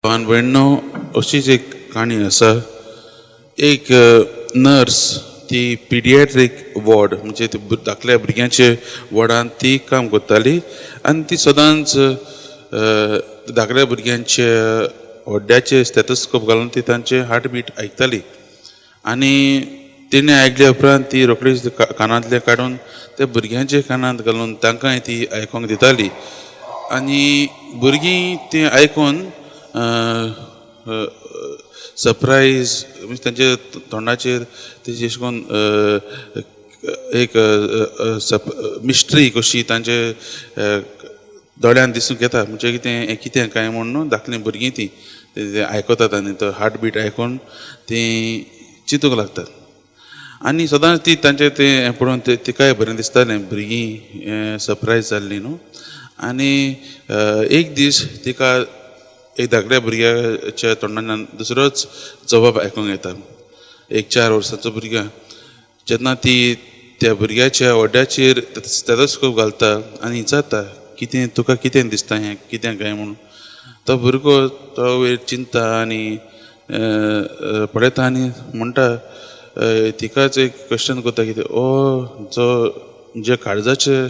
भावान भयणो, अशीच एक काणी आसा. एक नर्स ती पिडियाट्रीक वॉर्ड म्हणजे ती धाकल्या भुरग्यांचे वॉर्डान ती काम करताली आनी ती सदांच धाकल्या भुरग्यांचे हड्ड्याचे स्टेथोस्कोप घालून ती तांचे हार्टबीट आयकताली. आनी तिणें आयकल्या उपरांत ती रोखडीच कानांतलें काडून त्या भुरग्यांच्या कानांत घालून तांकांय ती आयकोंक दिताली. आनी भुरगीं तें आयकून सरप्रायज, म्हणजे तांच्या तोंडाचेर तेजें अशें करून एक मिस्ट्री कशी तांचे दोळ्यान दिसूंक येता, म्हणजे कितें हें कितें काय म्हूण न्हू. धाकलीं भुरगीं तीं तें आयकतात आनी तो हार्टबीट आयकून तीं चिंतूंक लागतात. आनी सदांच ती तांचें तें पळोवन तिकाय बरें दिसतालें, भुरगीं सरप्रायज जाल्लीं न्हू. आनी एक दीस तिका एक धाकल्या भुरग्याच्या तोंडांतल्यान दुसरोच जबाब आयकूंक येता. एक 4 वर्सांचो भुरग्या जेन्ना ती त्या भुरग्याच्या व्हड्याचेर स्टेथोस्कोप घालता आनी विचारता, कितें तुका कितें दिसता हें कितें काय म्हणून, तो भुरगो तो वयर चिंता आनी पळयता आनी म्हणटा, तिकाच एक क्वेश्चन करता कितें, ओ जो जे काळजाचे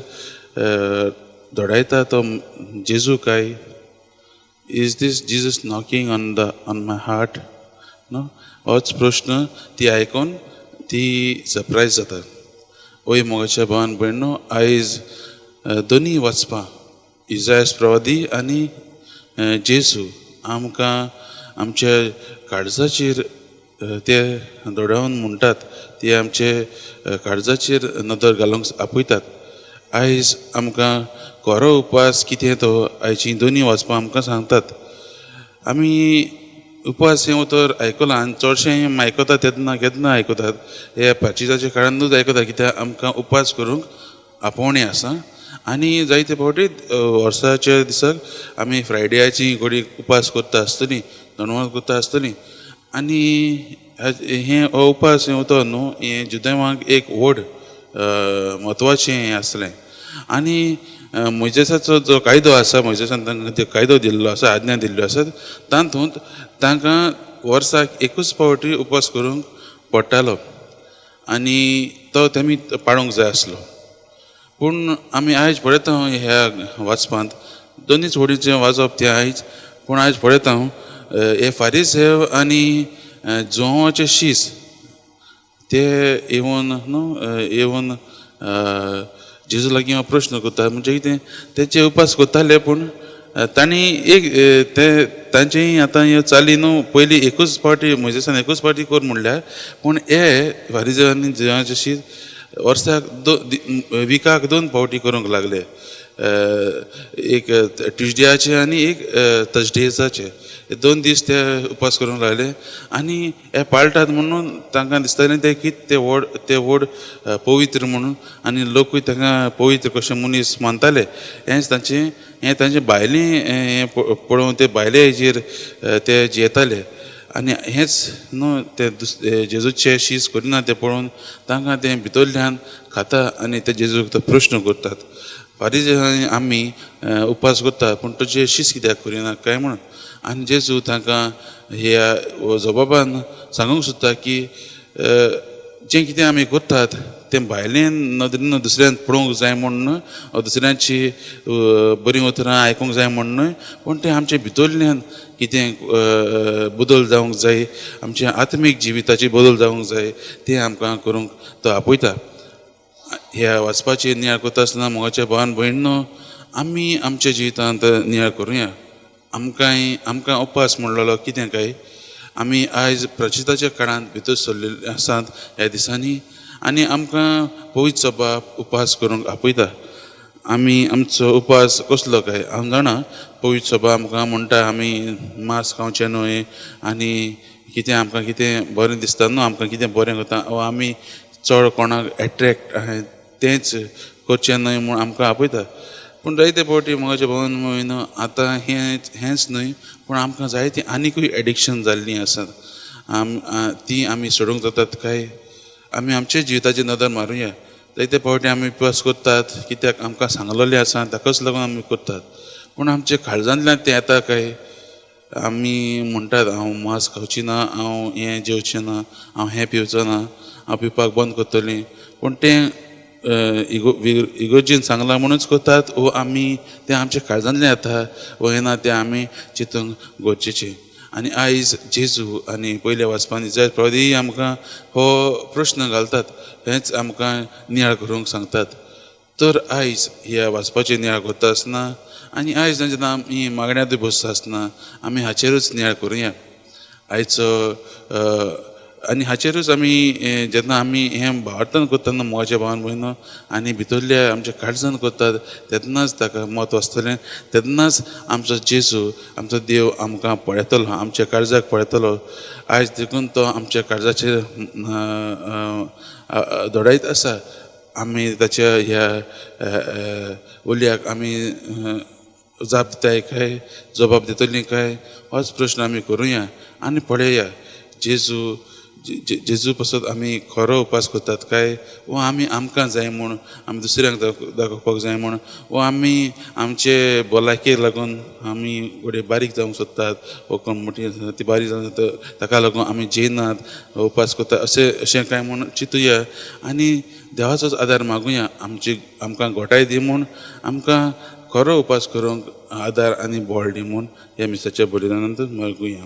धोडायता तो जेजू काय? Is this Jesus knocking on my heart न्हू? होच प्रश्न ती आयकून ती सरप्रायज जाता. ओय मोगाच्या भावान भयणो, आयज दोनी वाचपां इजायस प्रवादी आनी जेजू आमकां आमच्या काळजाचेर ते दोडावन म्हणटात, ते आमचे काळजाचेर नदर घालूंक आपयतात. आयज आमकां खरो उपास कितें तो आयची दोनी वाचपां आमकां सांगतात. आमी उपास हें उतर आयकलां आनी चडशें आयकतात तेन्ना केन्ना आयकतात, हे प्राचिताच्या काळानूच आयकतात, कित्याक आमकां उपास करूंक आपोवणें आसा. आनी जायते फावटी वर्साच्या दिसाक आमी फ्रायडेयाची घोडी उपास करता आसतली, दणवास करता आसतली. आनी हें हो उपास हें उतर न्हू हें जुदेवांक एक व्हड म्हत्वाचें हें आसलें. आनी मोयजेसाचो जो कायदो आसा, मोयजेसान तांकां त्यो कायदो दिल्लो आसा, आज्ञा दिल्ल्यो आसात, तातूंत तांकां वर्साक एकूच फावटी उपास करूंक पडटालो आनी तो तेमी पाळूंक जाय आसलो. पूण आमी आयज पळयता ह्या वाचपांत दोनीच वडीचें वाजप तें आयज, पूण आयज पळयता हे फारीसेव आनी जुवांचे शीस ते येवन न्हू येवन जेजू लागीं हो प्रश्न करता, म्हणजे कितें तेचे उपास करताले, पूण तांणी एक ते तांचे आतां ह्यो चाली न्हू पयलीं एकूच फावटी मोयजेसान एकूच फावटी कर म्हणल्यार, पूण हे फारीसेव आनी जुवांचे शीस वर्साक विकाक 2 फावटी करूंक लागले, एक ट्युजडेयाचे आनी एक थर्सडेजाचे, 2 दीस ते उपास करूंक लागले. आनी हे पाळटात म्हणून तांकां दिसतालें ते कितें ते व्हड पवित्र म्हणून, आनी लोकूय तांकां पवित्र कशें मनीस मानताले. हेंच तांचें हें तांचे भायलें हें पळोवन ते भायले हेजेर ते जियेताले. आनी हेंच न्हू ते जेजूचे शीस करिना तें पळोवन तांकां तें भितरल्यान खाता आनी ते जेजूक तो प्रश्न करतात, फारीज आमी उपास करता पूण तुजे शीस कित्याक करिना काय म्हणून. आनी जेजू तांकां ह्या जबाबान सांगूंक सोदता की जें कितें आमी करतात तें भायले नदरेन दुसऱ्यान पळोवंक जाय म्हूण न्हय, दुसऱ्यांची बरीं उतरां आयकूंक जाय म्हूण न्हय, पूण तें आमचे भितरल्यान कितें बदल जावंक जाय, आमच्या आत्मीक जिविताची बदल जावंक जाय, तें आमकां करूंक तो आपयता. ह्या वाचपाचेर नियाळ करता आसतना मोगाच्या भावान भयणो, आमी आमच्या जिवितांत नियाळ करुया. आमकां उपास म्हणलेलो कितें काय? आमी आयज प्रचिताच्या काळांत भितर सरलेले आसात ह्या दिसांनी, आनी आमकां पवित्र सभा उपास करूंक आपयता. आमी आमचो उपास कसलो काय हांव जाणा, पवित्र सभा आमकां म्हणटा आमी मांस खावचें न्हय आनी कितें आमकां कितें बरें दिसता न्हू, आमकां कितें बरें करता वा आमी चड कोणाक एट्रेक्ट आहाय तेंच करचें न्हय म्हूण आमकां आपयता. पूण जायते फावटी म्हज्या भावान भयणीनो आतां हेंच न्हय, पूण आमकां जायतीं आनिकूय एडिक्शन जाल्लीं आसात, तीं आमी सोडूंक जातात काय? आमी आमच्या जिविताचेर नदर मारुया. जायते फावटी आमी उपास करतात कित्याक आमकां सांगलेलें आसा ताकाच लागून आमी करतात, पूण आमच्या काळजांतल्यान तें येता काय? आमी म्हणटात हांव मांस खावची ना, हांव हें जेवचें ना, हांव हें पिवचो ना, हांव पिवपाक बंद करतलें, पूण तें इगोर्जीन सांगलां म्हणूच करतात वो आमी तें आमच्या काळजांतलें येता वो येना तें आमी चिंतूंक गरजेचें। आनी आयज जेजू आनी पयल्या वाचपान इजाय प्रवादी आमकां हो प्रश्न घालतात, हेंच आमकां नियाळ करूंक सांगतात। तर आयज ह्या वाचपाचेर नियाळ करता आसतना आनी आयज जेन्ना आमी मागण्यांतूय बसता आसतना आमी हाचेरूच नियाळ करुया आयचो। आनी हाचेरूच आमी जेन्ना आमी हें भावार्थान करता तेन्ना मोगाच्या भावान भयणो आनी भितरल्या आमच्या काळजान करतात तेन्नाच ताका म्हत्व आसतलें, तेन्नाच आमचो जेजू आमचो देव आमकां पळयतलो, आमच्या काळजाक पळयतलो। आयज देखून तो आमच्या काळजाचेर दोडायत आसा। आमी ताच्या ह्या उल्याक आमी जाप दिताय काय, जबाब दितली काय, होच प्रश्न आमी करुया आनी पळया जेजू जेजू पासत आमी खरो उपास करतात काय वो आमी आमकां जाय म्हूण, आमी दुसऱ्यांक दाखोवपाक जाय म्हूण, वो आमी आमचे भलायकेक लागून आमी घडये बारीक जावंक सोदतात वो कोण मोटी ती बारीक जावंक सोदता ताका लागून आमी जेयनात उपास करतात अशें अशें काय म्हूण चिंतुया आनी देवाचोच आदार मागुया, आमची आमकां घोटाय दी म्हूण, आमकां खरो उपास करूंक आदार आनी बळ दी म्हूण ह्या मिसाच्या बलिदानांत मागुया।